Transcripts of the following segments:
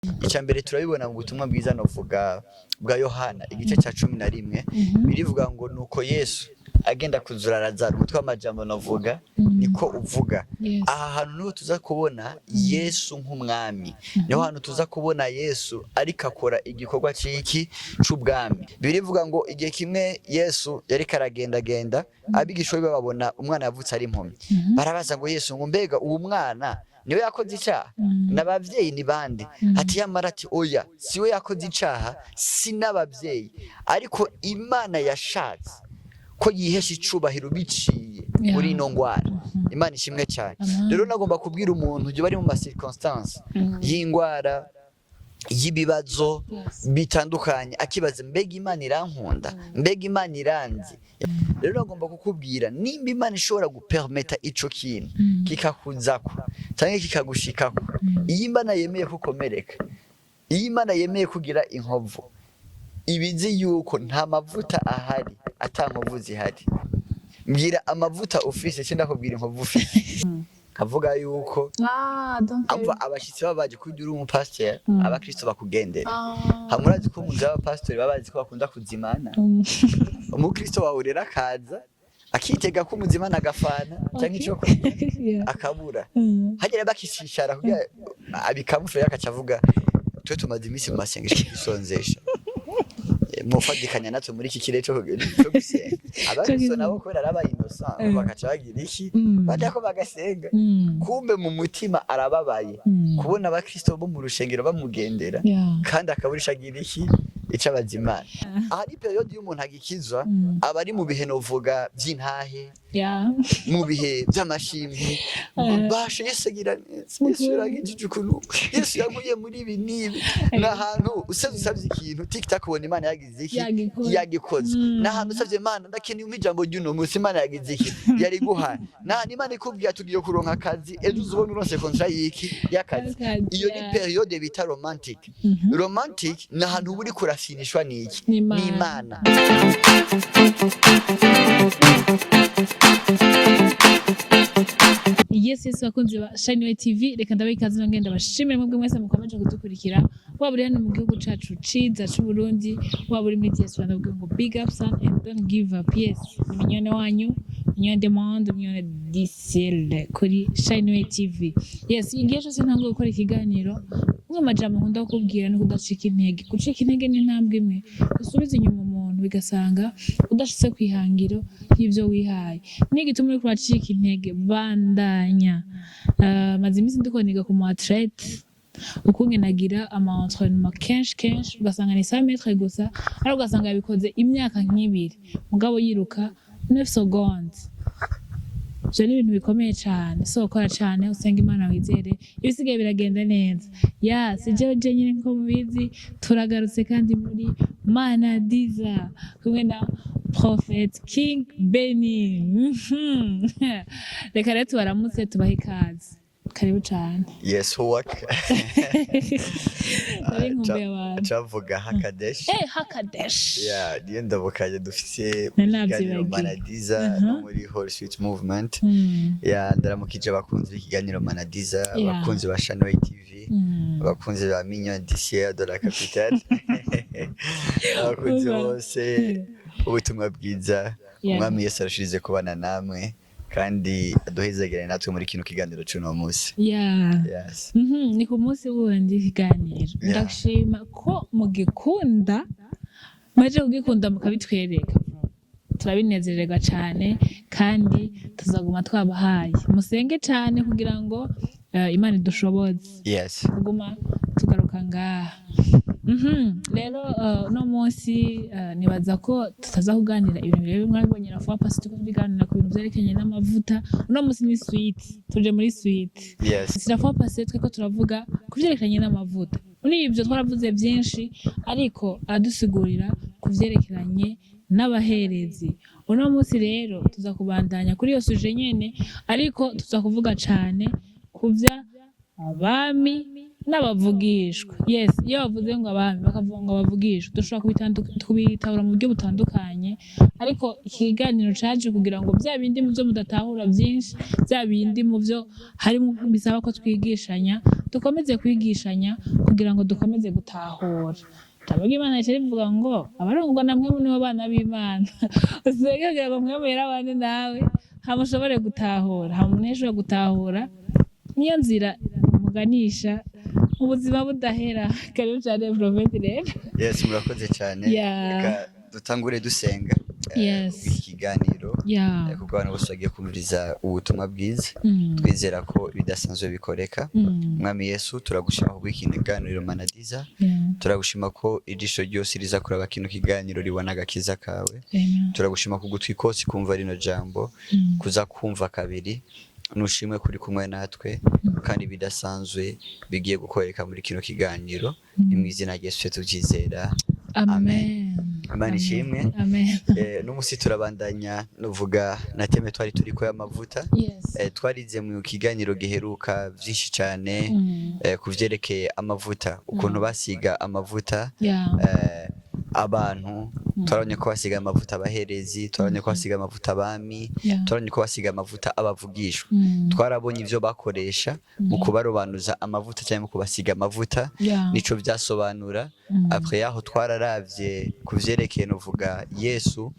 Icya mbere turabibona mu butumwa bwiza novuga bwa Yohana, igice cya 11. Birivuga ngo nuko Yesu agenda kuzura Lazaro. Umutwe w'amajambo novuga niko uvuga. Aha hantu niho tuza kubona Yesu nk'umwami, niho hantu tuza kubona Yesu ariko akora igikorwa c'iki? C'ubwami. Birivuga ngo igihe kimwe Yesu yariko aragendagenda, abigishwa be babona umwana yavutse ari impumyi. Barabaza ngo Yesu ngo mbega uwo mwana niwe yakoze icaha, n'abavyeyi ni bande? Ati yamara, ati oya, siwe yakoze icaha, si n'abavyeyi, ariko Imana yashatse ko yihesha icubahiro biciye muri ino ngwara. Imana ishimwe cyane. Amen. Rero nagomba kubwira umuntu ujya bari mu ma circonstance y'ingwara, y'ibibazo bitandukanye, akibaza mbega Imana irankunda, mbega Imana iranzi. Rero nagomba kukubwira, nimba Imana ishobora gupermeta ico kintu kikakuzako cyangwa kikagushikako, iyo Imana yemeye kukomereka, iyo Imana yemeye kugira inkovu, ibizi yuko nta mavuta ahari ata nkovu zihari. Mbwira amavuta ufise, cyo ndakubwira inkovu ufise. Kavuga yuko Ah, donc ava abashitsi baba baje kurya, uri umupasiteri, abakristo bakugendera. Hamwe urazi ko mu nzu y'abapasitori baba bazi ko bakunda kuzimana. Umukristo wawe rero akaza akitega ko umuzimana agafana cyangwa icyo kurya, akabura. Hagera bakishishara kugira abikamufure, akaca avuga twe tumaze iminsi mu masengesho twisonzesha. Mufadikanya natwe muri iki kirere cyo gusenga. Abakristo nabo kubera ari aba innocent, bakaca bagira iki? Bajya ko bagasenga. Kumbe mu mutima arababaye kubona abakristo bo mu rushengero bamugendera kandi akaburisha agira iki? Ico abaza Imana. Aha ni période y'umuntu agikizwa, aba ari mu bihe novuga vy'intahe, mu bihe vy'amashimwe. Basha Yesu agira neza, Yesu yarangijije ukuntu, Yesu yankuye muri ibi n'ibi. Ni ahantu usavye usavye ikintu, tic tac, ubona Imana yagize iki? Yagikoze. Yagikoze. Ni ahantu usavye Imana ndakeneye umpa ijambo ry'uno munsi, Imana yagize iki? Yari guhaye. Ni ahantu Imana ikubwiye tugiye kuronka akazi, ejo uzubona uronse contrat y'iki? Y'akazi. Y'akazi, Iyo ni période bita romantique. Romantique ni ahantu uba uriko urafinishwa n'iki? N'Imana. N'Imana. Yes, bakunzi ba Shine TV, reka ndabaha ikaze nongera ndabashimire mwebwe mwese mukomeje kudukurikira, waba uri hano mu gihugu cacu ciza c'u Burundi, waba uri muri diaspora. Ndababwira ngo big up son and don't give up. Yes, ni Mignone wanyu, Mignone demande, Mignone du ciel kuri Shine TV. Yes, igihe cyose ntanguye gukora ikiganiro, umwe mu majambo nkunda kukubwira ni kudacika intege. Gucika intege ni intambwe imwe usubiza inyuma umuntu, bigasanga udashitse kw'ihangiro y'ivyo wihaye. N'igituma uriko uracika intege, bandanya. Maze iminsi ndiko niga ku mu athlète ukungene agira ama entraînement kenshi kenshi, ugasanga ni 100 mètres gusa, ariko ugasanga yabikoze imyaka nk'ibiri, mugabo yiruka 9 secondes. Ivyo ni ibintu bikomeye cane. So kora cane, usenga Imana, wizere, ibisigaye biragenda neza. Ya si jewe jenyine, nkuko mubizi, turagarutse kandi muri Manadiza kumwe na Prophet King Benny. Reka rero tubaramutse, tubahe ikaze, karibu cane. Yes, work. Nari nkumbuye abantu. Cavuga Hakadesh. Eh, Hakadesh. Yeah, niyo ndabukanye dufise Nari mu kiganiro navyibagiwe. Manadiza no muri Holy Spirit Movement. Yeah, ndaramukije abakunzi b'ikiganiro Manadiza, abakunzi ba Shanway TV, abakunzi ba Mignon du de la Capitale, abakunzi Umva. bose ubutumwa bwiza. Umwami Yesu arashirize kubana namwe kandi aduhezagire natwe muri kino kiganiro c'uno munsi. Yes. Ni ku munsi wundi ikiganiro. Ndashima ko mugikunda, maze kugikunda mukabitwereka, turabinezererwa cane kandi tuzaguma twabahaye. Musenge cane kugira ngo Imana idushoboze kuguma tugaruka ngaha. Rero uno munsi nibaza ko tutaza kuganira ibintu birebire. Mwabibonye na fois passée turiko tuganira ku bintu vyerekeranye n'amavuta. Uno munsi ni suite, tuje muri suite. La fois passée tweko turavuga ku vyerekeranye n'amavuta. Muri ivyo twaravuze vyinshi, ariko aradusigurira ku vyerekeranye n'abaherezi. Uno munsi rero tuza kubandanya kuri iyo sujet nyene, ariko tuza kuvuga cane ku vya abami. N'abavugishwa. Yes, iyo bavuze ngo abami, bakavuga ngo abavugishwa, dushobora kubitahura mu buryo butandukanye. Ariko ikiganiro caje kugira ngo bya bindi mu byo mudatahura byinshi, bya bindi mu byo harimo bisaba ko twigishanya, dukomeze kwigishanya kugira ngo dukomeze gutahura. Ijambo ry'Imana rica rivuga ngo abarongorwa na Mpwemu nibo bana b'Imana. Usenge kugira ngo Mpwemu Yera abane nawe, hama ushobore gutahura, hama umuntu ashobore gutahura. Niyo nzira muganisha mu buzima budahera. Karibu cyane, Prophète, rero. Yes, murakoze cyane. Reka dutangure dusenga kubw'iki kiganiro, kuko abantu bose bagiye kumviriza ubutumwa bwiza. Twizera ko ibidasanzwe bikoreka. Mwami Yesu, turagushima kubw'iki kiganiro, Manadiza. Turagushima ko ijisho ryose riza kuraba kino kiganiro ribona agakiza kawe. Amen. Turagushima ko ugutwi kose kumva rino jambo kuza kumva kabiri. Nushimwe kuri kumwe natwe, kandi bidasanzwe bigiye gukoreka muri kino kiganiro. Ni mu izina rya Yesu tubyizera. Amen. Imana ishimwe. Amen. N'umusi turabandanya nuvuga na thème twari turiko y'amavuta. Twarize mu kiganiro giheruka byinshi cyane ku vyerekeye amavuta, ukuntu basiga amavuta abantu. Turabonye ko basiga amavuta abaherezi, turabonye ko basiga amavuta abami, turabonye ko basiga amavuta abavugishwa. Twarabonye ivyo bakoresha mu kubarobanuza amavuta cyangwa mu kubasiga amavuta, nico vyasobanura. Après yaho twararavye ku vyerekeye nuvuga Yesu,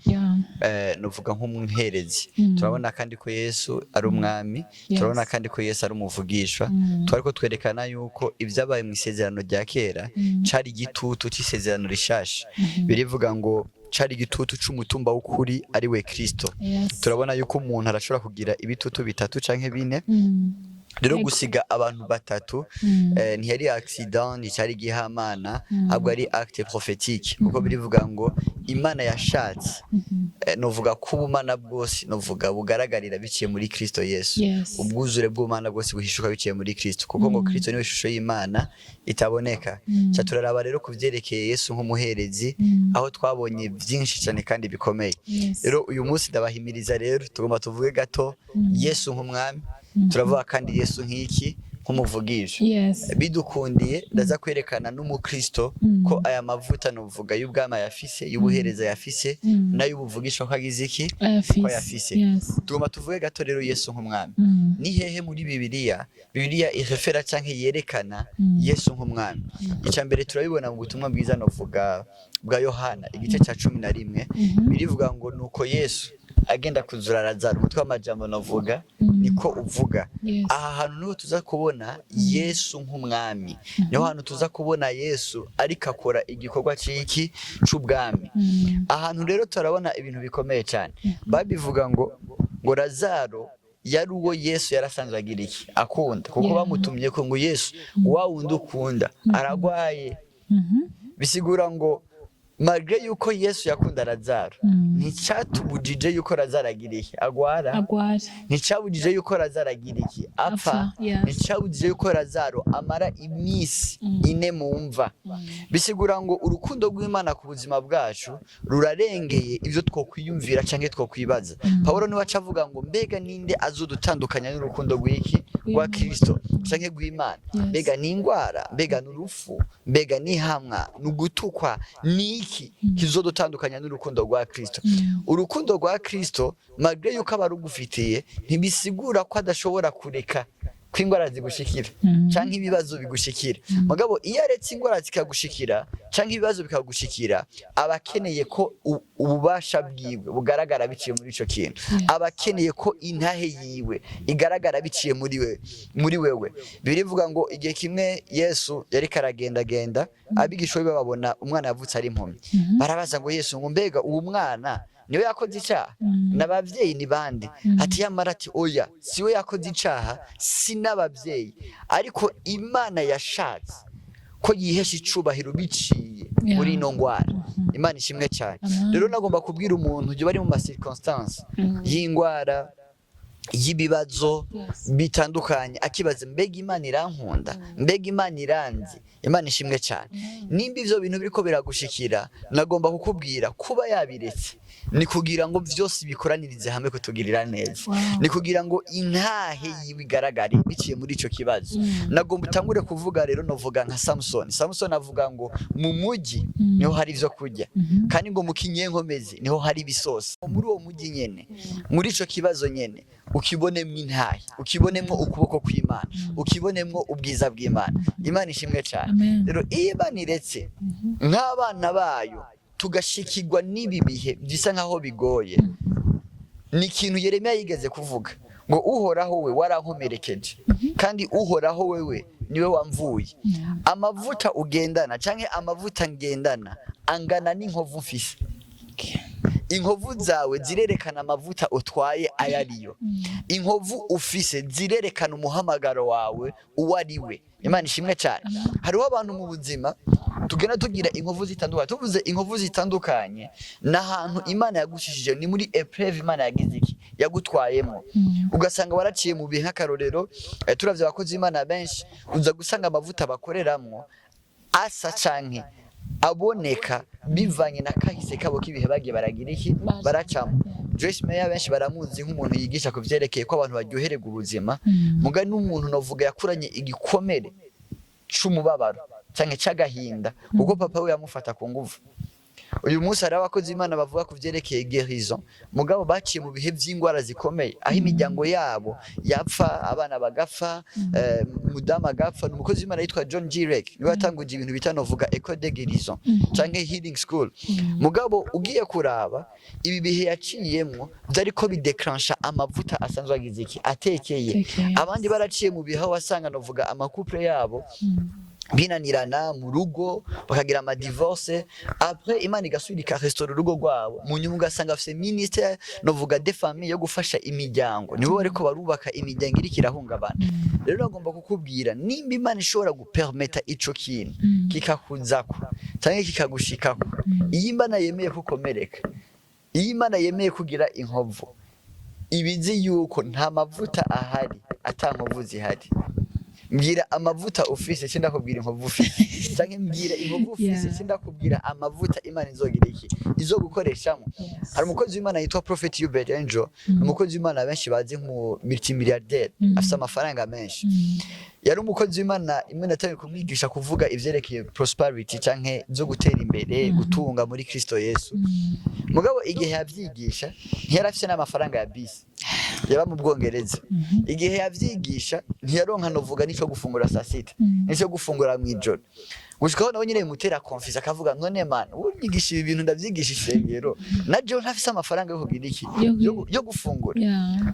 nuvuga nk'umuherezi. Turabona kandi ko Yesu ari umwami. Turabona kandi ko Yesu ari umuvugishwa. Twariko twerekana yuko ibyabaye mu isezerano rya kera cari igitutu c'isezerano rishasha. Birivuga ngo cari igitutu c'umutumba w'ukuri, ari we Kristo. Turabona yuko umuntu arashobora kugira ibitutu bitatu canke bine. Rero gusiga abantu batatu ntiyari accident, nticyari igihamana, ahubwo ari acte prophétique, kuko birivuga ngo Imana yashatse novuga ko ubumana bwose novuga bugaragarira biciye muri Kristo Yesu. Ubwuzure bw'ubumana bwose buhishuka biciye muri Kristo, kuko ngo Kristo niwe shusho y'Imana itaboneka. Ca turaraba rero ku vyerekeye Yesu nk'umuherezi, aho twabonye byinshi cyane kandi bikomeye. Rero uyu munsi ndabahimiriza, rero tugomba tuvuge gato Yesu nk'umwami. Turavuga kandi Yesu nk'iki? Nk'umuvugisha. Bidukundiye ndaza kwerekana n'umukristo ko aya mavuta nuvuga y'ubwami ayafise, y'ubuhereza ayafise, n'ay'ubuvugisha ko agize iki? Ayafise. Ko ayafise. Tugomba tuvuge gato rero Yesu nk'umwami. Ni hehe muri Bibiliya, Bibiliya irefera canke yerekana Yesu nk'umwami? Icya mbere turabibona mu butumwa bwiza novuga bwa Yohana, igice cya 11. Birivuga ngo nuko Yesu agenda kuzura Lazaro. Umutwe w'amajambo novuga niko uvuga. Aha hantu niho tuza kubona Yesu nk'umwami, niho hantu tuza kubona Yesu ariko akora igikorwa c'iki? C'ubwami. Ahantu rero turabona ibintu bikomeye cyane. Babivuga ngo Lazaro yari uwo Yesu yarasanzwe agira iki? Akunda, kuko bamutumye ko ngo Yesu, wa wundi ukunda aragwaye. Bisigura ngo malgré yuko Yesu yakunda Lazaro, nticyatubujije yuko Lazaro agira iki? Agwara. Agwara. Nticyabujije yuko Lazaro agira iki? Apfa. Apfa, yes. Nticyabujije yuko Lazaro amara iminsi 4 mu mva. Bisigura ngo urukundo rw'Imana ku buzima bwacu rurarengeye ibyo twokwiyumvira canke twokwibaza. Pawulo niwe aca avuga ngo mbega ninde azodutandukanya n'urukundo rw'iki? Rwa Kristo canke rw'Imana? Mbega ni ingwara? Mbega ni urupfu? Mbega ni ihamwa? Ni ugutukwa? Ni iki kizodutandukanya n'urukundo rwa Kristo? Urukundo rwa Kristo, malgré yuko aba arugufitiye, ntibisigura ko adashobora kureka ko ingwara zigushikira canke ibibazo bigushikira. Mugabo iyo aretse ingwara zikagushikira canke ibibazo bikagushikira, aba akeneye ko ububasha bwiwe bugaragara biciye muri ico kintu. Aba akeneye ko intahe yiwe igaragara biciye muri we, muri wewe. Birivuga ngo igihe kimwe Yesu yariko aragendagenda, abigishwa be babona umwana yavutse ari impumyi. Barabaza ngo Yesu, ngo mbega uwo mwana niwe yakoze icaha, n'abavyeyi ni bande? Ati yamara, ati oya, siwe yakoze icaha, si n'abavyeyi, ariko Imana yashatse ko yihesha icubahiro biciye muri ino ngwara. Imana ishimwe cyane. Amen. Rero nagomba kubwira umuntu ujya bari mu ma circonstances y'ingwara. Y'ibibazo bitandukanye, akibaza: "Mbega Imana irankunda? Mbega Imana iranzi?" Imana ishimwe cyane. Nimba ivyo bintu biriko biragushikira, nagomba kukubwira kuba yabiretse ni kugira ngo vyose bikoranirize hamwe kutugirira neza. Ni kugira ngo intahe yiwe igaragare biciye muri ico kibazo. Nagomba utangure kuvuga rero, novuga nka Samson. Samson avuga ngo mu muji niho hari ivyo kurya, kandi ngo mu kinyenkomezi niho hari ibisosa. Muri uwo muji nyene, muri ico kibazo nyene, ukibonemo intahe, ukibonemo ukuboko kw'Imana, ukibonemo ubwiza bw'Imana. Imana ishimwe cyane. Amen. Rero iyo Imana iretse nk'abana bayo tugashikirwa n'ibi bihe bisa nkaho bigoye, ni ikintu Yeremiya yigeze kuvuga ngo: "Uhoraho we warankomerekeje, kandi Uhoraho wewe niwe wamvuye." Amavuta ugendana canke amavuta ngendana angana n'inkovu mfise. Inkovu zawe zirerekana amavuta utwaye ayo ariyo. Inkovu ufise zirerekana umuhamagaro wawe uwo ari we. Imana ishimwe cyane. Hariho abantu mu buzima tugenda tugira inkovu zitandukanye. Tuvuze inkovu zitandukanye, n'ahantu Imana yagushishije, ni muri épreuve Imana yagize iki, yagutwayemo, ugasanga waraciye mu bihe. Nk'akarorero, turavye abakozi b'Imana benshi, uza gusanga amavuta bakoreramwo asa canke aboneka bivanye na kahise kabo k'ibihe bagiye baragira iki, baracamo. Joyce Meyer benshi baramuzi nk'umuntu yigisha ku vyerekeye ko abantu baryohererwa ubuzima. Muga n'umuntu novuga yakuranye igikomere c'umubabaro canke c'agahinda, kuko papa we yamufata ku nguvu. Uyu munsi hari abakozi b'Imana bavuga ku vyerekeye guérison, mugabo baciye mu bihe vy'ingwara zikomeye, aho imiryango yabo yapfa, abana bagapfa, mudamu agapfa. Ni umukozi w'Imana yitwa John G. Lake, niwe yatanguje ibintu bita novuga école de guérison canke healing school. Mugabo ugiye kuraba ibi bihe yaciyemwo, vyariko bidéclencha amavuta asanzwe agize iki, atekeye. Atekeye. Abandi baraciye mu bihe aho wasanga novuga amacouple yabo binanirana mu rugo, bakagira amadivorce. Après Imana igasubira ikarestaura urugo rwabo. Mu nyuma ugasanga bafise ministère novuga de famille yo gufasha imiryango, nibo bariko barubaka imiryango iriko irahungabana. Rero nagomba kukubwira, nimba Imana ishobora gupermeta ico kintu kikakuzako canke kikagushikako, iyo Imana yemeye kukomereka, iyo Imana yemeye kugira inkovu, ibizi yuko nta mavuta ahari ata nkovu zihari. Mbwira amavuta ufise, ce ndakubwira inkovu ufise, canke mbwira inkovu ufise, ce ndakubwira amavuta Imana izogira iki, izogukoreshamo. Hari umukozi w'Imana yitwa Prophet Hubert Angel. Ni umukozi w'Imana benshi bazi nk'umu multimilliardaire, afise amafaranga menshi. Yari umukozi w'Imana Imana yatangiye kumwigisha kuvuga ivyerekeye prosperity canke zo gutera imbere, gutunga muri Kristo Yesu. Mugabo igihe yavyigisha ntiyari afise n'amafaranga ya bisi, yaba mu Bwongereza. Igihe yavyigisha ntiyaronka novuga n'ico gufungura saa sita, n'ico gufungura mw'ijoro, gushikaho nawe nyine bimutera confusion, akavuga: "None Mana, unyigisha ibi bintu, ndavyigisha ishengero, na jewe ntafise amafaranga yo kugira iki, yo gufungura?"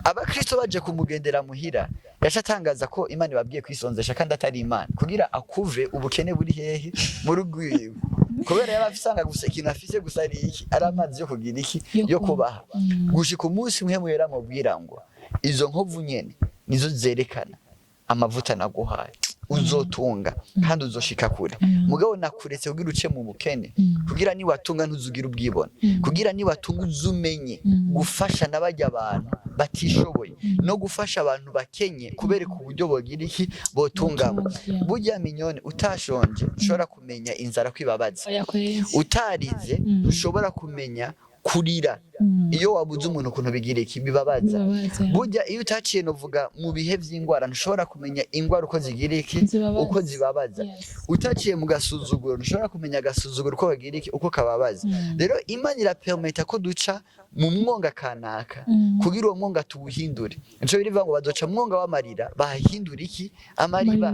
Abakristo baje kumugendera muhira, yaca atangaza ko Imana ibabwiye kwisonzesha, kandi atari Imana, kugira akuve ubukene buri hehe, mu rugo iwiwe, kubera yaba afisanga gusa ikintu afise gusa ari iki, ari amazi yo kugira iki, yo kubaha. Gushika umunsi umwe muhera amubwira ngo: "Izo nkovu nyene nizo zerekana amavuta naguhaye. Uzotunga kandi uzoshika kure. Mugabo nakuretse kugira uce mu bukene, kugira niwatunga ntuzugire ubwibone, kugira niwatunga uzumenye gufasha n'abajya abantu batishoboye, no gufasha abantu bakenye, kubereka uburyo bogira iki, botungamo." Burya minyone, utashonje ushobora kumenya inzara kwibabaza. Oya kwezi. Utarize ushobora kumenya kurira iyo wabuze umuntu ukuntu bigira iki, bibabaza. Bibabaza. Burya iyo utaciye novuga mu bihe vy'ingwara, ntushobora kumenya ingwara uko zigira iki, Zibabaza. uko zibabaza. Utaciye mu gasuzuguro ntushobora kumenya agasuzuguro uko bagira iki, uko kababaza. Rero Imana irapermeta ko duca mu mwonga kanaka kugira uwo mwonga tuwuhindure. Nico birivuga ngo bazoca mu mwonga w'amarira, bahindura iki, amariba.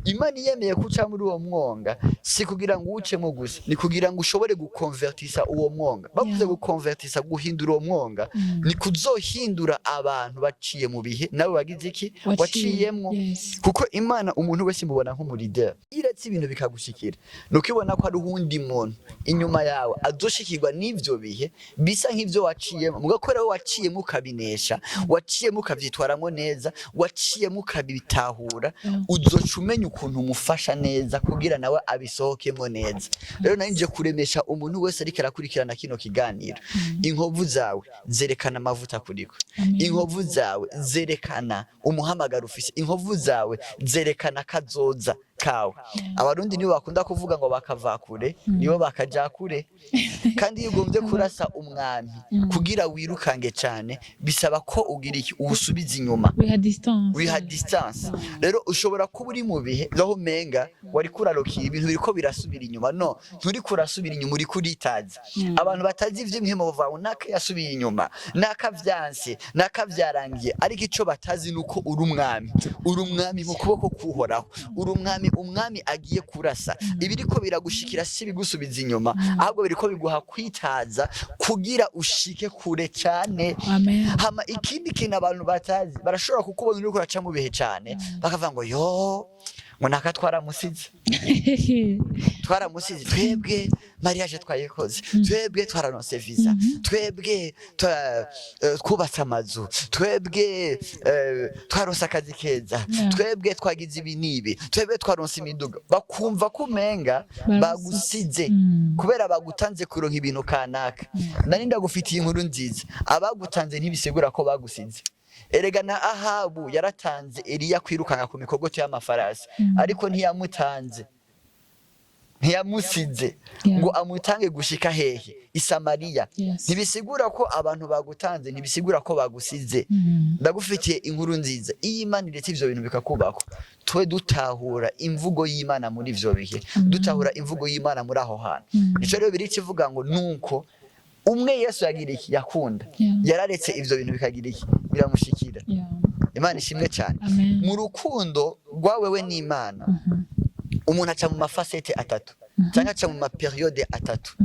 Imana iyemeye ko uca muri uwo mwonga, si kugira ngo uwucemo gusa, ni kugira ngo ushobore gukonvertisa uwo mwonga. Bavuze gukonvertisa, guhindura uwo mwonga, ni kuzohindura abantu baciye mu bihe nawe wagize iki, waciyemwo. Kuko Imana umuntu wese imubona nk'umuleader. Iretse ibintu bikagushikira, nuko ibona ko hari uwundi muntu inyuma yawe azoshikirwa n'ivyo bihe bisa nk'ivyo waciyemo. Mugakora wowe waciyemo ukabinesha, waciyemo ukavyitwaramo neza, waciyemo ukabitahura, uzoca umenya ukuntu umufasha neza kugira nawe abisohokemo neza. Rero nari nje kuremesha umuntu wese ariko arakurikirana kino kiganiro. Inkovu zawe zerekana amavuta kuriko. Amen. Inkovu zawe zerekana umuhamagaro ufise. Inkovu zawe zerekana kazoza kawe. Abarundi nibo bakunda kuvuga ngo bakava kure nibo bakaja kure. Kandi iyo ugombye kurasa umwami kugira wirukange cane, bisaba ko ugira iki? Uwusubiza inyuma. Wiha distance. Wiha distance. Rero ushobora kuba uri mu bihe aho umenga wari kurarokiye ibintu biriko birasubira inyuma. No nturi kurasubira inyuma, uri kuritaza. Abantu batazi ivy'impwemu bavuga ngo naka yasubiye inyuma, naka vyanse, naka vyarangiye. Ariko ico batazi nuko uri umwami, uri umwami mu kuboko kuhoraho, uri umwami. Umwami agiye kurasa, ibiriko biragushikira si bigusubiza inyuma, ahubwo biriko biguha kwitaza kugira ushike kure cane. Amen. Hama ikindi kintu abantu batazi, barashobora kukubona uriko uraca mu bihe cane, bakavuga ngo yo, ngo naka twaramusize, twaramusize, twebwe mariage twayikoze, twebwe twararonse visa, twebwe twubatse amazu, twebwe twaronse akazi keza, twebwe twagize ibi n'ibi, twebwe twaronse imiduga. Bakumva ko umenga bagusize kubera bagutanze kuronka ibintu kanaka. Nari ndagufitiye inkuru nziza: abagutanze ntibisigura ko bagusize. Erega na Ahabu yaratanze Eliya kwirukanka ku mikogoto y'amafarasi, ariko ntiyamutanze, ntiyamusize ngo amutange gushika hehe? I Samariya. Ntibisigura ko abantu bagutanze, ntibisigura ko bagusize. Ndagufitiye inkuru nziza: iyo Imana iretse ivyo bintu bikakubako, twe dutahura imvugo y'Imana muri ivyo bihe, dutahura imvugo y'Imana muri aho hantu. Nico rero biri kivuga ngo nuko umwe Yesu yagira iki? Yakunda. Yararetse ivyo bintu bikagira iki? Biramushikira. Imana ishimwe cyane. Amen. Mu rukundo rwawewe n'Imana, umuntu aca mu ma facettes atatu cyangwa aca mu ma périodes atatu.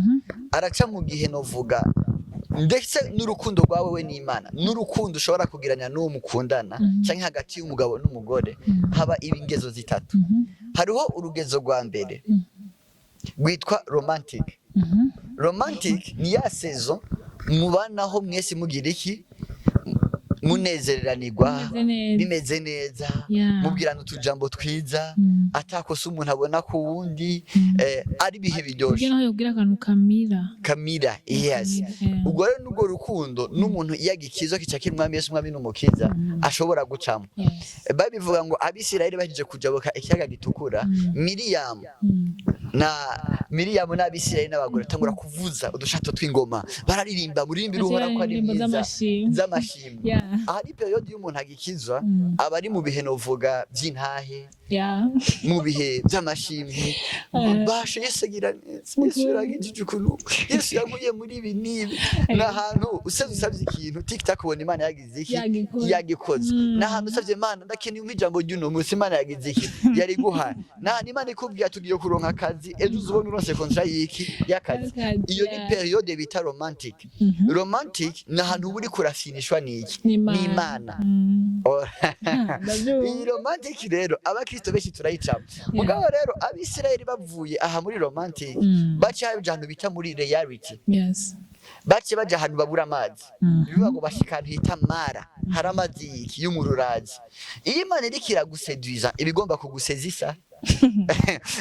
Araca mu gihe novuga, ndetse n'urukundo rwawe we n'Imana n'urukundo ushobora kugirana n'uwo mukundana cyangwa hagati y'umugabo n'umugore, haba ibingezo zitatu. Hariho urugezo rwa mbere rwitwa romantic. Romantic ni ya saison mubanaho mwese mugira iki? Munezereranirwa. Bimeze neza. Bimeze neza, mubwirana utujambo twiza, atakosa umuntu abona ku wundi, ari ibihe biryoshe. Kugira naho yobwira akantu kamira. Kamira, yes. Ubwo rero n'urwo rukundo n'umuntu iyo agikizwa kica kiri Umwami Yesu Umwami n'Umukiza ashobora gucamo. Babivuga ngo Abisirayeli bahejeje kujabuka ikiyaga Gitukura, Miriyamu na Miriyamu n'Abisirayeli n'abagore batangura kuvuza udushato tw'ingoma, bararirimba muririmbi Uhoraho ko ari Indirimbo mwiza. z'amashimwe. Z'amashimwe. Ahari période y'umuntu agikizwa, aba ari mu bihe novuga by'intahe, mu bihe by'amashimwe. Bashe Yesu agira neza, Yesu yarangijije ukuntu, Yesu yankuye muri ibi n'ibi. Ni ahantu usabye ikintu, tic tac, ubona Imana yagize iki? Yagikoze. Yagikoze. Ni ahantu usabye Imana, ndakeneye umpa ijambo ry'uno munsi, Imana yagize iki? Yari guha. Ni ahantu Imana ikubwiye tugiye kuronka akazi, ejo uzubona uronse contrat y'iki? Y'akazi. Y'akazi, Iyo ni période bita romantic. Romantic ni ahantu uba uriko urafinishwa n'iki? N'Imana. N'Imana. Oh. Ndabyumva. Iyi romantic rero abakristo benshi turayicamo. Mugabo rero Abisirayeli bavuye aha muri romantic, baciye baja ahantu bita muri reality. Baciye baja ahantu babura amazi. Bivuga ngo bashika ahantu hita Mara, hari amazi y'iki? Y'umururazi. Iyo Imana iriko iraguseduza, iba igomba kugusezisa.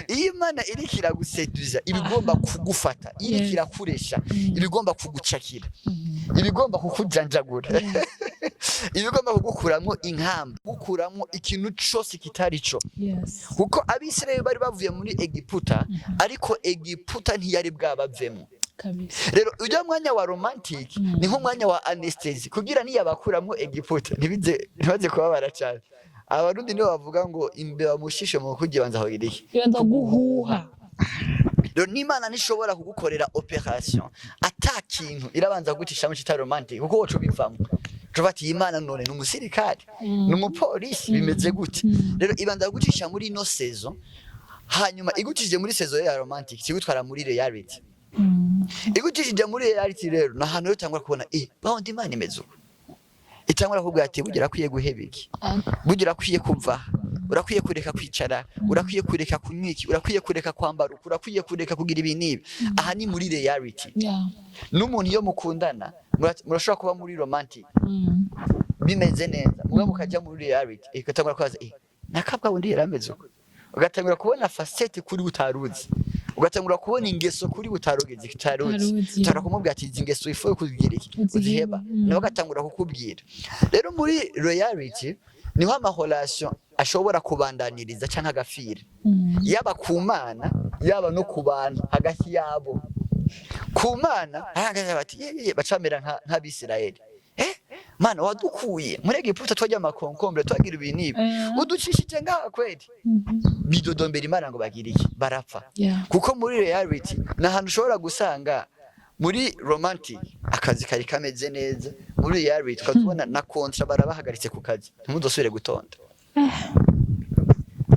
Iyo Imana iriko iraguseduza, iba igomba kugufata. Iyo iriko irakuresha, iba igomba kugucakira, iba igomba kukujanjagura, iba igomba kugukuramwo inkamba, kugukuramwo ikintu cose kitari co. Kuko Abisirayeli bari bavuye muri Egiputa, ariko Egiputa ntiyari bwabavemo. Rero ujya mwanya wa romantic ni nk'umwanya wa anesthésie kugira niyabakuramwo Egiputa ntibize, ntibaze kubabara cyane. Abarundi nibo bavuga ngo imbeba mushishe mu kugira banza kugira iki? Ibanza guhuha. Rero n'Imana ntishobora kugukorera opération ata kintu irabanza kugucishamo cita romantic, kuko woca ubivamo ucuva ati: "Imana none ni umusirikare, ni umupolisi, bimeze gute?" Rero ibanza kugucisha muri ino saison, hanyuma igucishije muri saison ya romantic kigutwara muri reality. Igucishije muri reality rero ni ahantu rero utangura kubona baho Imana imeze uko, itangura kuvuga ati: "Burya urakwiye guheba iki, burya urakwiye kuva, urakwiye kureka kwicara, urakwiye kureka kunywa iki, urakwiye kureka kwambara uku, urakwiye kureka kugira ibi n'ibi." Aha ni muri reality. N'umuntu iyo mukundana, murashobora kuba muri romantic bimeze neza, mugabo mukajya muri reality, ugatangura kubaza: "Nakabwa wundi yarameze uko?" Ugatangura kubona facette kuri utaruzi. Ugatangura kubona ingeso kuri utarugeze, utaruzi. Utaruzi. Utara kumubwira ati: "Izi ngeso ifu kugira iki?" Uziheba. Uziheba. Nawe agatangura kukubwira. Rero muri reality niho ama relation ashobora kubandaniriza canke agafira, yaba ku Mana, yaba no ku bantu hagati yabo. Ku Mana ahagaze bati: "Ye ye," bacamera nk'Abisirayeli: "Eh Mana, wadukuye muri Egiputa, twarya ama concombres, twagira ibi n'ibi, uducishije ngaha kweli?" Bidodombera Imana ngo bagira iki? Barapfa. Kuko muri reality ni ahantu ushobora gusanga muri romantic akazi kari kameze neza, muri reality ukazubona na contrat barabahagaritse ku kazi, ntimuzosubire gutonda.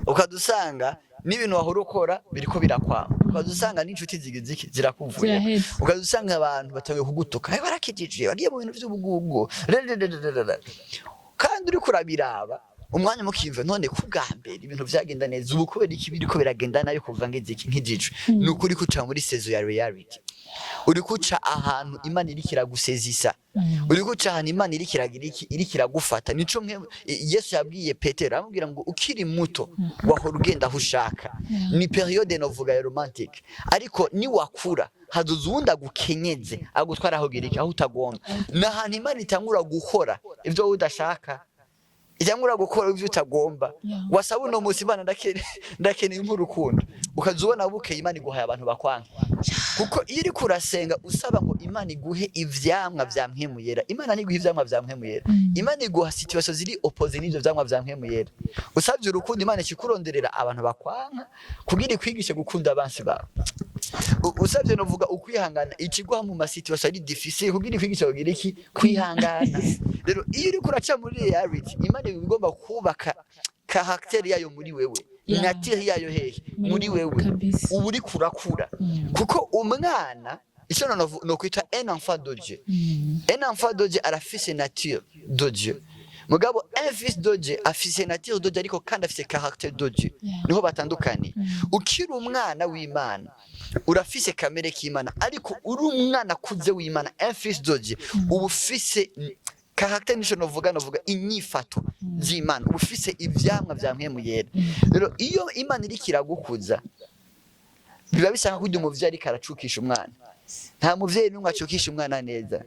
Ukadusanga n'ibintu wahora ukora biriko birakwama, ukadusanga n'inshuti zigize iki? Zirakuvuye. Ziraheze. Ukadusanga abantu batangiye kugutuka: "Eh, barakijije, bagiye mu bintu vy'ubugugu." Rererererere. Kandi uriko urabiraba umwanya mukimva: "None ku bwa mbere ibintu vyagenda neza, ubu kubera iki biriko biragenda nabi kuva ngeze iki nkijijwe?" Ni ukuri kuca muri saison ya reality, uri kuca ahantu Imana iriko iragusezisa, uri kuca ahantu Imana iriko iragira iki? Iriko iragufata. Nico mwe Yesu yabwiye Petero, aramubwira ngo: "Ukiri muto wahora ugenda aho ushaka." Ni période novuga ya romantic, ariko niwakura hazoza uwundi agukenyeze, agutwara aho gira iki? Aho utagomba. Ni ahantu Imana itangura gukora ivyo wowe udashaka, itangura gukora ivyo utagomba. Wasaba uno munsi: "Imana, ndakeneye nk'urukundo," ukaza ubona bukeye Imana iguhaye abantu bakwanka. Kuko iyo uriko urasenga usaba ngo Imana iguhe ivyamwa vya Mpwemu Yera, Imana ntiguha ivyamwa vya Mpwemu Yera. Imana iguha situation ziri opposé n'ivyo vyamwa vya Mpwemu Yera. Usavye urukundo, Imana ikikuronderera abantu bakwanka kugira ikwigishe gukunda abansi bawe. Usavye novuga ukwihangana, ikiguha mu ma situation ari difficile kugira ikwigishe kugira iki? Kwihangana. Rero iyo uriko uraca muri reality, Imana iba igomba kubaka caractère yayo muri wewe, nature yayo hehe? Muri wewe. Uba uriko urakura. Kuko umwana, icyo nokwita un enfant de Dieu, un enfant de Dieu arafise nature de Dieu. Mugabo un fils de Dieu afise nature de Dieu, ariko kandi afise caractère de Dieu. Niho batandukaniye. Ukiri umwana w'Imana urafise kamere k'Imana, ariko uri umwana akuze w'Imana, un fils de Dieu, uba ufise caractère, nico novuga inyifato z'Imana, uba ufise ivyamwa vya Mpwemu Yera. Rero iyo Imana iriko iragukuza, biba bisa nka kurya umuvyeyi ariko aracukisha umwana. Nta muvyeyi n'umwe acukisha umwana neza.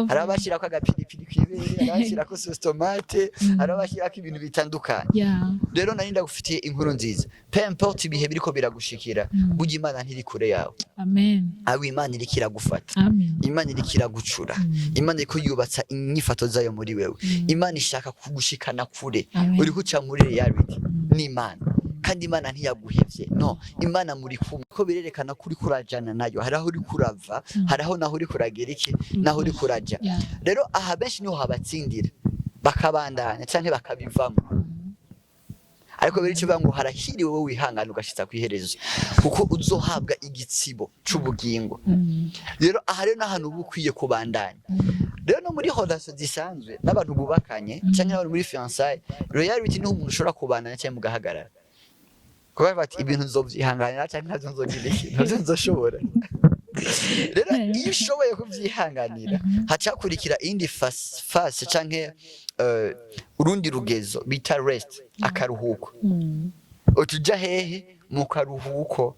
Hari abashirako agapiripiri kw'ibere, hari abashirako sauce tomate, hari abashirako ibintu bitandukanye. Rero nari ndagufitiye inkuru nziza: peu importe ibihe biriko biragushikira, burya Imana ntiri kure yawe. Amen. Aho Imana iriko iragufata, Amen. Imana iriko iragucura, Imana iriko yubatsa inyifato zayo muri wewe, Imana ishaka kugushikana kure. Amen. Uriko uca muri reality n'Imana, kandi Imana ntiyaguhevye. No Imana muri kumwe, ko birerekana ko uriko urajana nayo. Hari aho uriko urava, hari aho naho uriko uragera iki? Naho uriko uraja. Rero aha benshi niho habatsindira, bakabandanya canke bakabivamo. Ariko biri kivuga ngo: "Harahiriwe wowe wihangana ugashitsa kw'iherezo, kuko uzohabwa igitsibo c'ubugingo." Rero aha rero n'ahantu uba ukwiye kubandanya. Rero no muri relation zisanzwe n'abantu bubakanye canke n'abantu muri fiançailles, reality niho umuntu ushobora kubandanya canke mugahagarara, kuba bati: "Ibintu nzovyihanganira canke ntavyo nzogira iki? Ntavyo nzoshobora." Rero iyo ushoboye kuvyihanganira, haca hakurikira iyindi phase canke urundi rugezo bita rest, akaruhuko. Utuja hehe mu karuhuko?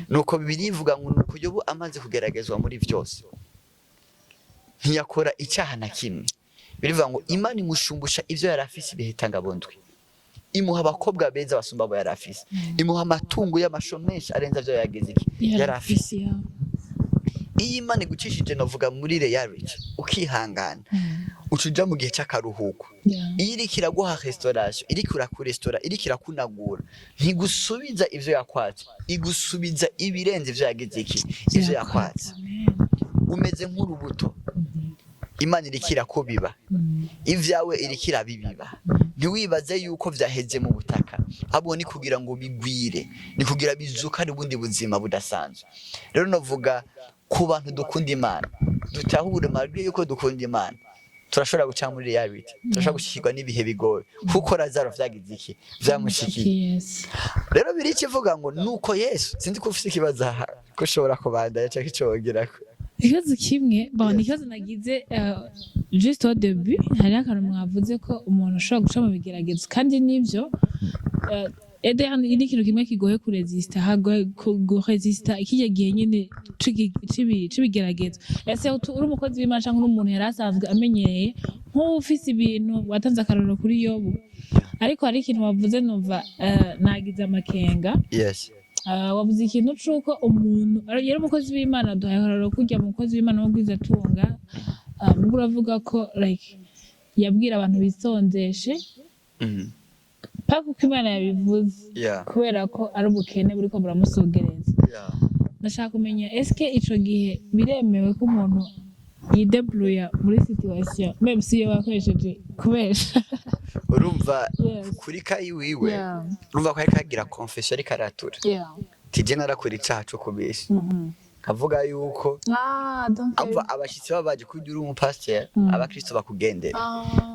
Nuko Bibiliya ivuga ngo: "Nuko Yobu amaze kugeragezwa muri vyose, ntiyakora icyaha na kimwe." Birivuga ngo Imana imushumbusha ivyo yari afise ibihe tangabondwe, imuha abakobwa beza basumba abo yari afise, imuha amatungo y'amasho menshi arenze avyo yageze iki? Yari afise. Iyo Imana igucishije novuga muri reality ukihangana, uca uja mu gihe c'akaruhuko. Iyo iriko iraguha restauration, iriko irakurestora, iriko irakunagura, ntigusubiza ivyo yakwatse, igusubiza ibirenze ivyo yagize iki? Ivyo yakwatse. Umeze nk'urubuto, Imana iriko irakubiba, ivyawe iriko irabibiba. Ntiwibaze yuko vyaheze mu butaka, ahubwo ni kugira ngo bigwire, ni kugira bizukane ubundi buzima budasanzwe. Rero novuga ku bantu dukunda Imana, dutahure malgré yuko dukunda Imana, turashobora guca muri reality, turashobora gushikirwa n'ibihe bigoye, kuko Lazaro vyagize iki? Vyamushikiye. Rero biri ikivuga ngo: "Nuko Yesu", sinzi ko ufise ikibazo aha ko ushobora kubandanya canke ico wongerako. Ikibazo kimwe, bon, ni ikibazo nagize juste au début. Hariho akantu mwavuze ko umuntu ashobora guca mu bigeragezo, kandi nivyo. Ede ni ikintu kimwe kigoye kuresista, hagoye kuresista ikijya gihe nyene c'ibigeragezo. Ese uri umukozi w'Imana canke uri umuntu yari asanzwe amenyereye, nk'ubu ufise ibintu watanze akarorero kuri Yobu, ariko hari ikintu wavuze numva nagize amakenga. Wavuze ikintu c'uko umuntu yari umukozi w'Imana, duhaye akarorero kurya umukozi w'Imana w'ubwizatunga, mugo uravuga ko like yabwira abantu bisonzeshe paka uko Imana yabivuze, kubera ko ari ubukene buriko buramusogereza. Ndashaka kumenya, eske ico gihe biremewe ko umuntu yidebrouilla muri situation, même si iyo bakoresheje kubesha? Urumva, kuri kayi wiwe, urumva ko ariko agira confession, ariko aratura tije narakora icaha co kubesha, kavuga yuko Ah, donc amva abashitsi baba baje kurya, uri umupasiteri, abakristo bakugendera.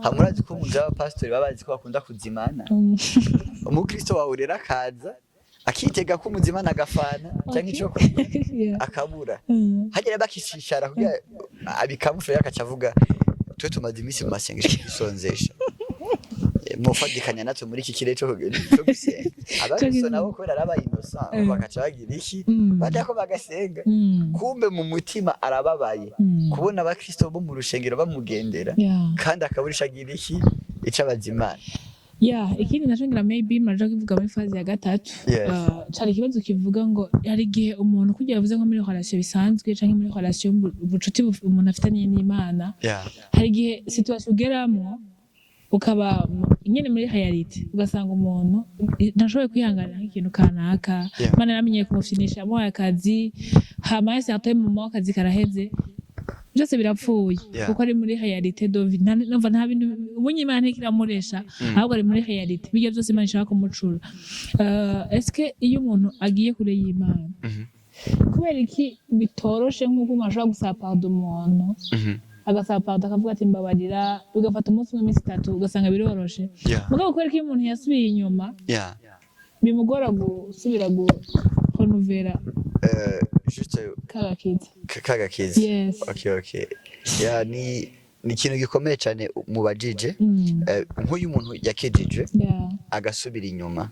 Hamwe urazi ko mu nzu y'abapasitori baba bazi ko bakunda kuzimana. Umukristo wawe rero akaza akitega ko umuzimana agafana canke ico kurya, akabura. Hagera bakishishara kugira abikamufura, akaca avuga: "Twe tumaze iminsi mu masengesho twisonzesha, mufadikanya natwe muri iki kirere co gusenga." Abakristo nabo, kubera ari aba innocent, bakaca bagira iki? Bajya ko bagasenga. Kumbe mu mutima arababaye kubona abakristo bo mu rushengero bamugendera, kandi akaburisha agira iki? Ico abazimana. Yeah, ikindi naco ngira maybe muraja kubivuga muri phase ya gatatu. Cari ikibazo kivuga ngo hari igihe umuntu, kugira yavuze nko muri relation bisanzwe canke muri relation ubucuti umuntu afitaniye n'Imana, hari igihe situation ugeramwo ukaba nyene muri réalité, ugasanga umuntu ntashoboye kwihanganira nk'ikintu kanaka. Imana yaramenyeye kumufyinisha, yamuhaye akazi, hama certain moment akazi karaheze, byose birapfuye, kuko ari muri réalité de vie. Numva nta bintu ubunye Imana ntikiramuresha, ahubwo ari muri réalité bijya byose Imana ishaka kumucura. Est-ce que iyo umuntu agiye kure y'Imana, kubera iki bitoroshe nk'uko umuntu ashobora gusaba pardon, umuntu agasaba pardon, akavuga ati: "Mbabarira," bigafata umunsi umwe, iminsi 3, ugasanga biroroshe? Mugabo kubera ko iyo umuntu yasubiye inyuma, bimugora gusubira guhonovera Juste kagakiza? Kagakiza. Yes. Okay, yeah, ni ikintu gikomeye cyane mubajije. Nk'uyu muntu yakijijwe agasubira inyuma,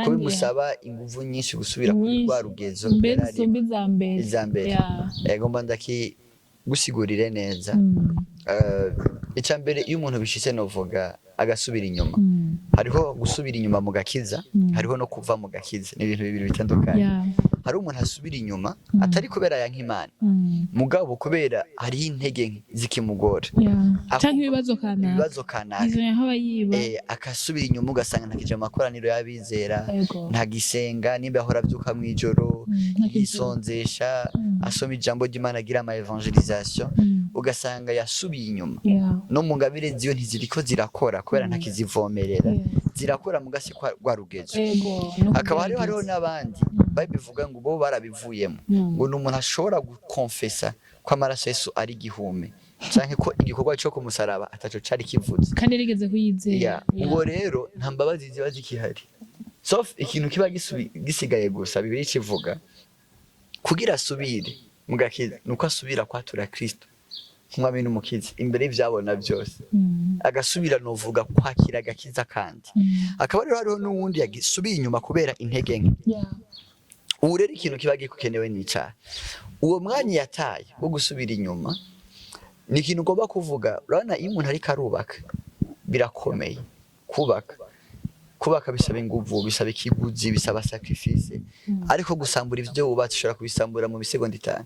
ko bimusaba inguvu nyinshi gusubira kuri Nyinshi. rwa rugezo mbere yari arimo. zisumba iza mbere. Iza mbere. Ngomba ndakigusigurire neza. Icya mbere, iyo umuntu bishitse, novuga agasubira inyuma, hariho gusubira inyuma mu gakiza, hariho no kuva mu gakiza. Ni ibintu bibiri bitandukanye. Hari umuntu asubira inyuma atari kubera yanka Imana, mugabo kubera hariho intege nke zikimugora. Canke ibibazo kanaka. Ibibazo kanaka. Izo yaho yiba. Akasubira inyuma, ugasanga ntakija mu makoraniro y'abizera, ntagisenga nimba ahora avyuka mw'ijoro, Ntakivyuka. yisonzesha, asoma ijambo ry'Imana, agira ama évangélisation, ugasanga yasubiye inyuma. No mu ngabire ziyo ntiziriko zirakora kubera ntakizivomerera. Zirakora mu gasi kwa rwa rugezo. Ego, no Hakaba hariho kugerageza. n'abandi babivuga ngo bo barabivuyemo, ngo ni umuntu ashobora gukonfesa ko amaraso Yesu ari igihume, canke ko igikorwa co ku musaraba ataco cari kivuze. Kandi yarigeze kuyizera. Ubwo rero nta mbabazi ziba zikihari, sauf ikintu kiba gisigaye gusa Bibiliya ikivuga kugira asubire mu gakiza nuko asubira kwatura Kristo nk'umwami n'umukiza imbere y'ivyabona byose, agasubira, novuga, kwakira agakiza. Kandi hakaba rero hariho n'uwundi yagisubiye inyuma kubera intege nke. Ubu rero ikintu kiba gikenewe n'icaha, uwo mwanya yataye wo gusubira inyuma, ni ikintu ugomba kuvuga. Urabona, iyo umuntu ariko arubaka, birakomeye kubaka. Kubaka bisaba inguvu, bisaba ikiguzi, bisaba sacrifice. Ariko gusambura ivyo wubatse, ushobora kubisambura mu misegonda 5,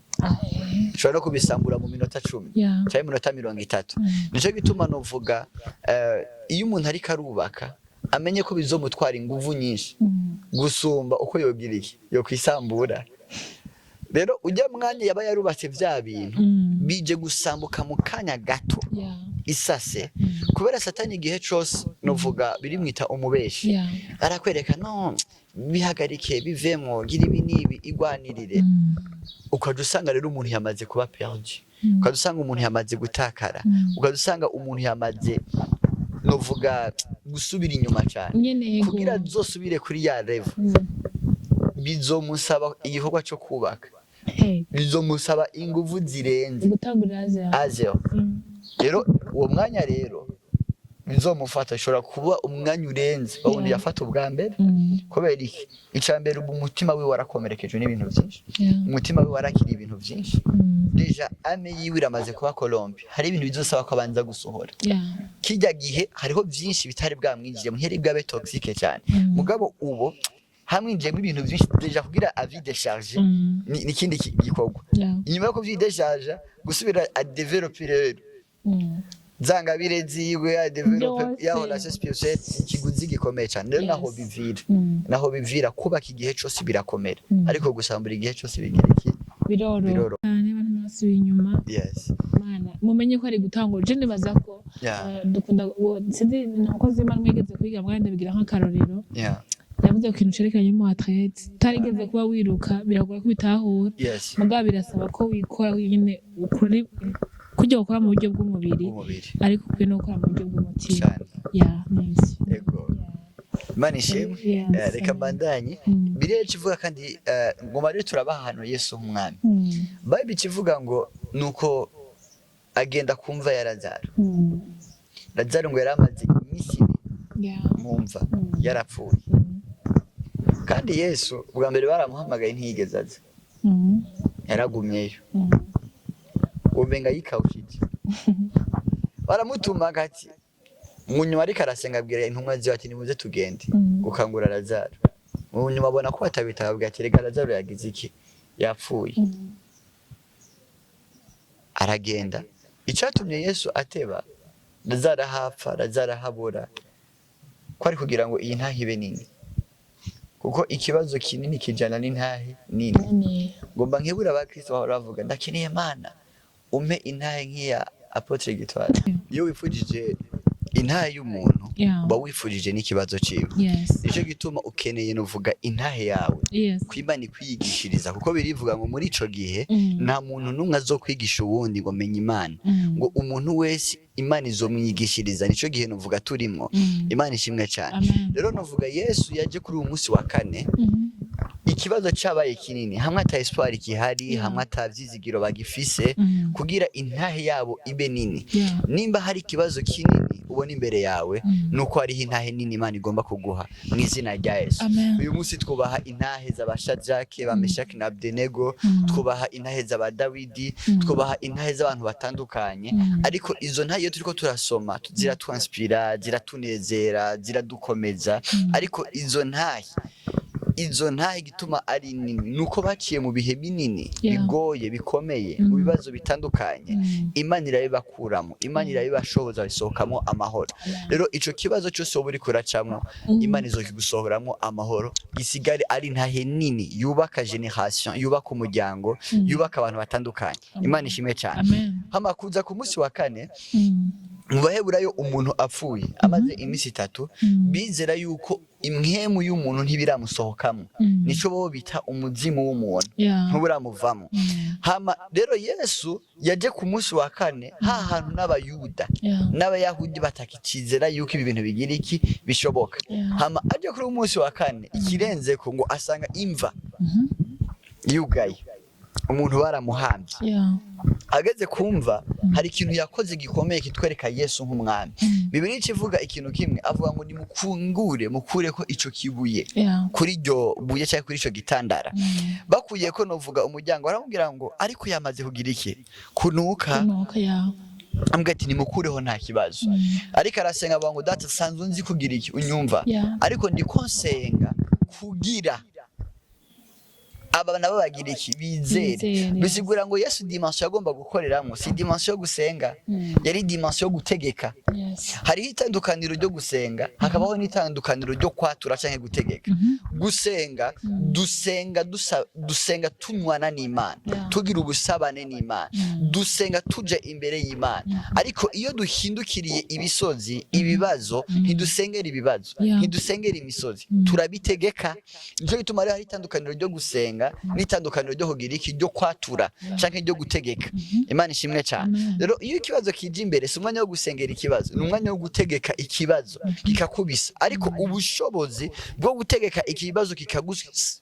ushobora no kubisambura mu minota 10 canke iminota 30. Nico gituma novuga, iyo umuntu ariko arubaka, amenye ko bizomutwara inguvu nyinshi gusumba uko yogira iki, yokwisambura. Rero ujya mwanya yaba yarubatse vya bintu, bije gusambuka mu kanya gato, isase, kubera Satani igihe cose, novuga, birimwita umubeshi, arakwereka: "No bihagarike, bivemwo, gira ibi n'ibi, igwanirire." Ukaja usanga rero umuntu yamaze kuba perdu, ukaja usanga umuntu yamaze gutakara, ukaja usanga umuntu yamaze, novuga, gusubira inyuma cane. Nyene yego. Kugira azosubire kuri ya level, bizomusaba igikorwa co kubaka, bizomusaba inguvu zirenze gutangurira zero. À zéro. Rero uwo mwanya rero Bizomufata, ishobora kuba umwanya urenze wawundi yafata ubwa mbere. Kubera iki? Icya mbere, ubu umutima wiwe warakomerekejwe n'ibintu byinshi. Umutima wiwe warakiriye ibintu byinshi. Déjà âme yiwe iramaze kuba corrompue. Hari ibintu bizosaba ko abanza gusohora. Kijya gihe hariho byinshi bitari bwamwinjiyemo, ntiyari bwabe toxique cyane. Mugabo ubu hamwinjiyemo ibintu byinshi déjà, kugira avidécharge ni ikindi gikorwa. Inyuma yo kuvyidécharger, gusubira adéveloppe rero zangabire ziwe, adéveloppe Byose. ya relation spirituelle, ikiguzi gikomeye cyane rero. Naho bivira, naho bivira kubaka igihe cose birakomera, ariko gusambura igihe cose bigira iki? Biroro. Biroro. Cyane, abantu basubiye inyuma. Mana, mumenye ko ari gutangura. Je nibaza ko dukunda sinzi, ni umukozi w'Imana mwigeze kwiga, mwenda bigira nk'akarorero. Yavuze ku kintu cerekeranye n'umu athlète. Utarigeze kuba wiruka, biragoye ko bitahura. Mugabo birasaba ko wikora nyine, ukore kujya gukora mu buryo bw'umubiri, umubiri, ariko ukwiye no gukora mu buryo bw'umutima. Cyane. Ya, nivyo. Ego, Imana ishimwe. Reka mbandanye. Bibiliya ikivuga kandi, ngoma rero turabaha ahantu Yesu nk'umwami. Bible ikivuga ngo nuko agenda kumva ya Lazaro. Lazaro ngo yari amaze iminsi 2 mu mva, yarapfuye. Kandi Yesu bwa mbere baramuhamagaye, ntiyigeze aza. Yaragumyeyo. Umenga yikawushije, baramutuma ati mu nyuma, ariko arasenga, abwira intumwa ziwe ati: "Nimuze tugende gukangura Lazaro." Mu nyuma abona ko batabitaba, abwira ati: "Rega Lazaro yagize iki? Yapfuye." Aragenda. Icyatumye Yesu ateba, Lazaro ahapfa, Lazaro ahabura, ko ari kugira ngo iyi ntahe ibe nini, kuko ikibazo kinini kijana n'intahe nini. Nini. Ngomba nkebura abakristo bahora bavuga: "Ndakeneye, Mana, umpe intahe nk'iya Apôtre Gitwaza." Iyo wifujije intahe y'umuntu, uba wifujije n'ikibazo ciwe. Nico gituma ukeneye, nuvuga, intahe yawe kwimana ikwiyigishiriza, kuko birivuga ngo muri ico gihe nta muntu n'umwe azokwigisha uwundi ngo menya Imana, ngo umuntu wese Imana izomwigishiriza. Nico gihe nuvuga turimwo. Imana ishimwe cyane. Amen. Rero nuvuga Yesu yaje kuri uyu munsi wa kane, ikibazo cabaye kinini, hamwe ata espoir gihari, hamwe ata vyizigiro bagifise, kugira intahe yabo ibe nini. Nimba hari ikibazo kinini ubona imbere yawe, nuko hariho intahe nini Imana igomba kuguha mu izina rya Yesu. Amen. Uyu munsi twubaha intahe z'Abashadrak, ba Meshaki na Abdenego, twubaha intahe z'Abadawidi, twubaha intahe z'abantu batandukanye. Ariko izo ntahe, iyo turiko turasoma, ziratwanspira, ziratunezera, ziradukomeza. Ariko izo ntahe igituma ari nini nuko baciye mu bihe binini, bigoye, bikomeye, mu bibazo bitandukanye. Imana irabibakuramo, Imana irabibashoboza, bisohokamo amahoro. Rero ico kibazo cyose wowe uriko uracamwo, Imana izokigusohoramo amahoro, gisigare ari intahe nini yubaka génération, yubaka umuryango, yubaka abantu batandukanye. Imana ishimwe cyane. Amen. Hama kuza ku munsi wa kane, mu Baheburayo, umuntu apfuye amaze iminsi 3, bizera yuko impwemu y'umuntu ntibiramusohokamo. Nico bo bita umuzimu w'umuntu, ntuburamuvamo. Hama rero Yesu yaje ku munsi wa kane, ha hantu n'Abayuda n'Abayahudi batakicizera yuko ibi bintu bigira iki? Bishoboka. Hama aje kuri uwo munsi wa kane, ikirenzeko ngo asanga imva yugaye, umuntu baramuhambye. Ageze kumva, hari ikintu yakoze gikomeye kitwereka Yesu nk'umwami. Bibiliya ikivuga ikintu kimwe, avuga ngo: "Nimukungure, mukureko ico kibuye." Kuri iryo buye cyangwa kuri ico gitandara bakuye ko, novuga umuryango, baramubwira ngo: "Ariko yamaze kugira iki? Kunuka." Kunuka, yeah. Ambwira ati: "Nimukureho, nta kibazo." Ariko arasenga, avuga ngo: "Data, sanzwe nzi kugira iki? Unyumva, ariko ndiko nsenga kugira aba nabo bagira iki? Bizere." Bizere. Bisigura ngo Yesu, dimension yagomba gukoreramo si dimension yo gusenga, yari dimension yo gutegeka. Hariho itandukaniro ryo gusenga, hakabaho n'itandukaniro ryo kwatura canke gutegeka. Gusenga, dusenga dusenga tunywana n'Imana, tugira ubusabane n'Imana, dusenga tuja imbere y'Imana. Ariko iyo duhindukiriye ibisozi, ibibazo, ntidusengera ibibazo, ntidusengera imisozi, turabitegeka. Nico gituma rero hari itandukaniro ryo gusenga n'itandukaniro ryo kugira iki? Ryo kwatura canke ryo gutegeka. Imana ishimwe cyane. Amen. Rero iyo ikibazo kije imbere, si umwanya wo gusengera ikibazo, ni umwanya wo gutegeka ikibazo kikakubisa. Ariko ubushobozi bwo gutegeka ikibazo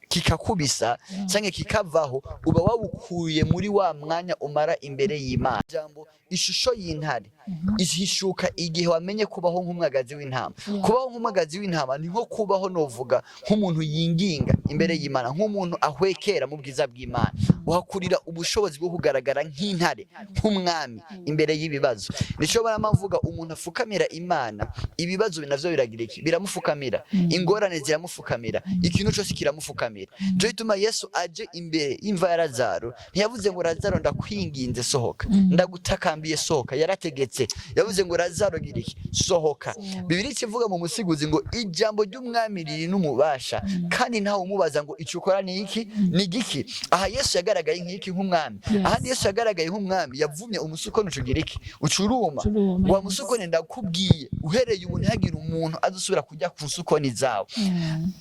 kikakubisa canke kikavaho, uba wawukuye muri wa mwanya umara imbere y'Imana. Jambo ishusho y'intare. Ihishuka igihe wamenye kubaho nk'umwagazi w'intama. Kubaho nk'umwagazi w'intama ni nko kubaho, novuga, nk'umuntu yinginga imbere y'Imana, nk'umuntu ahwekera mu bwiza bw'Imana. Uhakurira ubushobozi bwo kugaragara nk'intare, nk'umwami imbere y'ibibazo. Nico barama mvuga, umuntu afukamira Imana, ibibazo navyo biragira iki? Biramufukamira. Ingorane ziramufukamira, ikintu cyose kiramufukamira. Nico gituma Yesu aje imbere y'imva ya Lazaro, ntiyavuze ngo: "Lazaro, ndakwinginze sohoka, ndagutakambiye sohoka." Yarategetse, yavuze ngo: "Lazaro, gira iki? Sohoka." Bibiliya ikivuga mu Musiguzi ngo ijambo ry'umwami riri n'umubasha, kandi ntawe umubaza ngo icyo ukora ni iki, ni igiki. Aha Yesu yagaragaye nk'iki? Nk'umwami. Ahandi Yesu yagaragaye nk'umwami, yavumye umusukoni, ucugira iki? Ucuruma. Ucuruma, Wa yes. musukoni, ndakubwiye, uhereye ubu ntihagire umuntu azosubira kujya ku nsukoni zawe.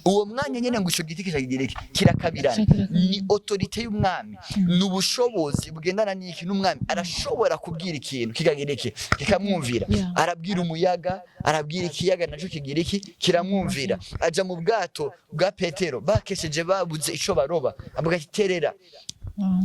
Uwo mwanya nyene ngo ico giti kicagira iki? Kirakabirana. Kirakabirana. Ni autorité y'umwami, ni ubushobozi bugendana n'iki? N'umwami. Arashobora kubwira ikintu kikagira iki? Kikamwumvira. Arabwira umuyaga, arabwira ikiyaga, naco kigira iki? Kiramwumvira. Aja mu bwato bwa Petero, bakesheje, babuze ico baroba, avuga ati: "Terera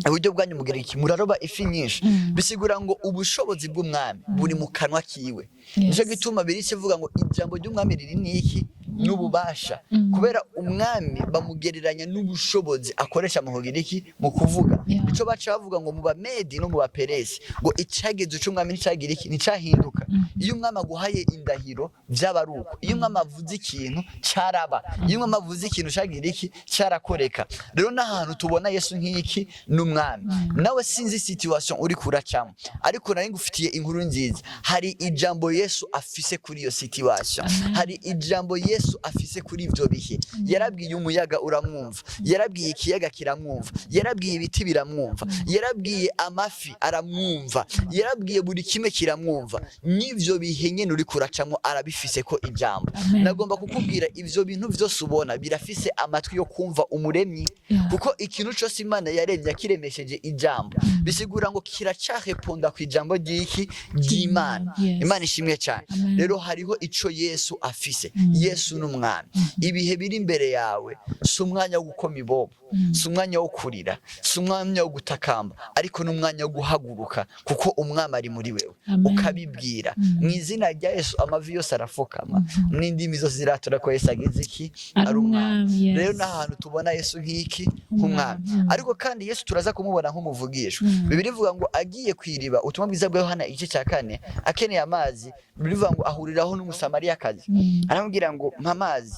uburyo bwanyu, mugira iki? Muraroba ifi nyinshi." Bisigura ngo ubushobozi bw'umwami buri mu kanwa kiwe. Nico gituma birise ivuga ngo ijambo ry'umwami riri niki? N'ububasha. Kubera umwami bamugereranya n'ubushobozi akoresha mu kugira iki? Mu kuvuga. Nico baca bavuga ngo mu Bamedi no mu Baperesi ngo icyagezo c'umwami nticagira iki? Nticahinduka. Iyo umwami aguhaye indahiro, vyaba ari uko. Iyo umwami avuze ikintu, caraba. Iyo umwami avuze ikintu, cagira iki? Carakoreka. Rero n'ahantu tubona Yesu nk'iki? N'umwami. Nawe sinzi situation uri kuracamo, ariko nari ngufitiye inkuru nziza: hari ijambo Yesu afise kuri iyo situation, hari ijambo Yesu afise kuri ivyo bihe. Yarabwiye umuyaga uramwumva, yarabwiye ikiyaga kiramwumva, yarabwiye ibiti biramwumva, yarabwiye amafi aramwumva, yarabwiye buri kimwe kiramwumva. N'ivyo bihe nyene uri kuracamo arabifise ko ijambo. Amen. Nagomba kukubwira, ivyo bintu vyose ubona birafise amatwi yo kumva Umuremyi. Kuko ikintu cose Imana yaremye yakiremesheje ijambo, bisigura ngo kiracareponda ku ijambo ry'iki? Ry'Imana. Imana ishimwe cyane. Amen. Rero hariho ico Yesu afise. Yesu n'umwami. Ibihe biri imbere yawe si umwanya wo gukoma ibobo, si umwanya wo kurira, si umwanya wo gutakamba, ariko ni umwanya wo guhaguruka, kuko umwami ari muri wewe. Amen. Ukabibwira mu izina rya Yesu, amavi yose arafukama n'indimi zose ziratura ko Yesu agize iki? Ari umwami, yes. Rero n'ahantu tubona Yesu nk'iki? Nk'umwami. Ariko kandi Yesu turaza kumubona nk'umuvugishwa. Bibiliya ivuga ngo agiye ku iriba, Ubutumwa bwiza bwa Yohana igice cya 4, akeneye amazi, Bibiliya ivuga ngo ahuriraho n'Umusamariyakazi. Aramubwira ngo: "Mpa amazi."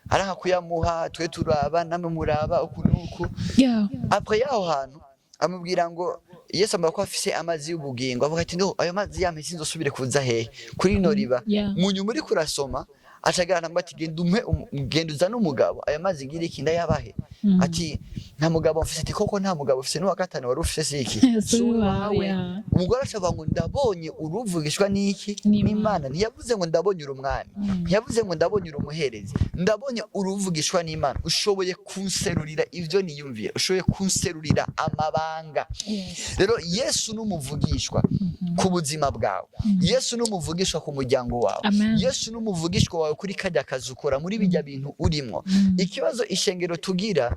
Aranka kuyamuha. Twe turaba namwe muraba uku n'uku. Après yaho hantu amubwira ngo, Yesu amubwira ko afise amazi y'ubugingo. Avuga ati: "No, ayo mazi yampe sinzosubire kuza hehe? Kuri rino riba." Mu nyuma uriko urasoma, acagira ati: "Genda umpe genda uzane umugabo, ayo mazi ngira iki? Ndayabahe." Ati: "Nta mugabo mfise." Ati: "Koko nta mugabo ufise, n'uwa gatanu wari ufise si iki?" Si uwawe, yeah. Umugore acavuga ngo: "Ndabonye uruvugishwa n'iki?" N'Imana. N'Imana. Ntiyavuze ngo: "Ndabonye uri umwami." Ntiyavuze ngo: "Ndabonye uri umuherezi." "Ndabonye uruvugishwa n'Imana, ushoboye kunserurira ivyo niyumvira, ushoboye kunserurira amabanga." Rero Yesu n'umuvugishwa ku buzima bwawe, Yesu n'umuvugishwa ku muryango wawe. Amen. Yesu n'umuvugishwa wawe kuri kajya kazi ukora, muri bijya bintu urimo. Ikibazo ishengero tugira,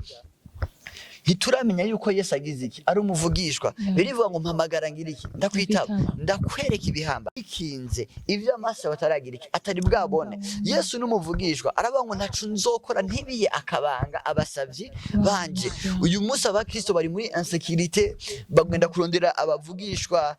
ntituramenya yuko Yesu agize iki? Ari umuvugishwa. Birivuga ngo: "Mpamagara, ngira iki? Ndakwitaba, Ndakwitaba. ndakwereka ibihamba ikinze, ivyo amaso yawe ataragira iki? Atari bwabone." Yesu n'umuvugishwa. Aravuga ngo: "Ntaco nzokora ntibiye akabanga abasavyi banje." Uyu munsi abakristo bari muri insécurité, bagenda kurondera abavugishwa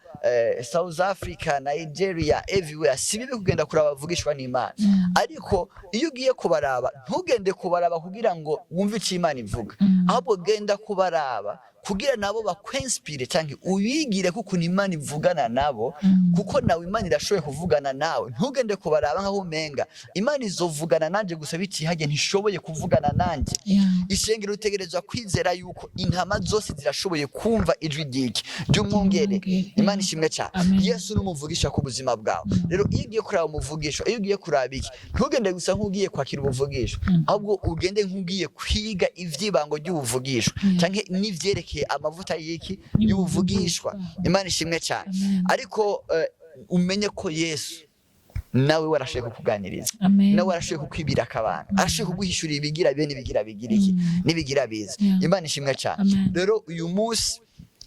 South Africa, Nigeria, everywhere. Si bibi kugenda kuraba abavugishwa n'Imana, ariko iyo ugiye kubaraba, ntugende kubaraba kugira ngo wumve icyo Imana ivuga, ahubwo genda kubaraba kugira nabo bakwenspire cyangwa ubigire ko ukuntu Imana ivugana nabo, kuko nawe Imana irashoboye kuvugana nawe. Ntugende kubaraba nkaho umenga Imana izovugana nanje gusa bicihage, ntishoboye kuvugana nanje. Ishengero ritegerezwa kwizera yuko intama zose zirashoboye kumva ijwi ry'iki? Ry'umwungere. Ry'umwungere. Imana ishimwe cyane. Amen. Yesu n'umuvugisha ku buzima bwawe. Rero iyo ugiye kuraba umuvugisha, iyo ugiye kuraba iki, ntugende gusa nk'ugiye kwakira ubuvugisho, ahubwo ugende nk'ugiye kwiga ivy'ibango ry'ubuvugishwa canke n'ivyerekeye amavuta y'iki? Y'ubuvugishwa. Imana ishimwe cyane. Amen. Ariko umenye ko Yesu nawe warashoboye kukuganiriza, Amen. nawe arashoboye kukwibira akabanga, arashoboye kuguhishurira ibigira bene ibigira bigira iki? N'ibigira biza. Imana ishimwe cyane. Amen. Rero uyu munsi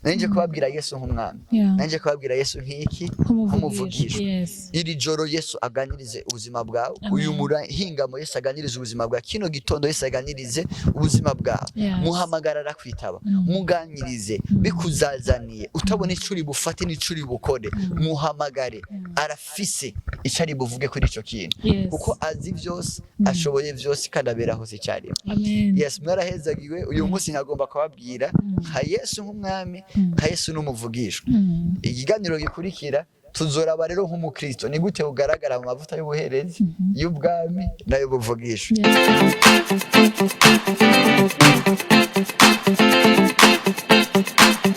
Nanje kubabwira Yesu nk'umwami. Nanje kubabwira Yesu nk'iki? Nk'umuvugishwa. Iri joro Yesu aganirize ubuzima bwawe. Amen. Uyu murahingamo Yesu aganirize ubuzima bwawe. Kino gitondo Yesu aganirize ubuzima bwawe. Muhamagara, arakwitaba. Muganirize bikuzazaniye, utabona ico uri bufate n'ico uri bukore, muhamagare, arafise ico ari buvuge kuri ico kintu, kuko azi vyose, ashoboye vyose, kandi abera hose icyarimwe. Amen. Yes, mwarahezagiwe. Uyu munsi nkagomba kubabwira nka Yesu nk'umwami, nka Yesu n'umuvugishwa. Ikiganiro gikurikira tuzoraba rero nk'umukristo ni gute ugaragara mu mavuta y'ubuherezi, y'ubwami n'ay'ubuvugishwa.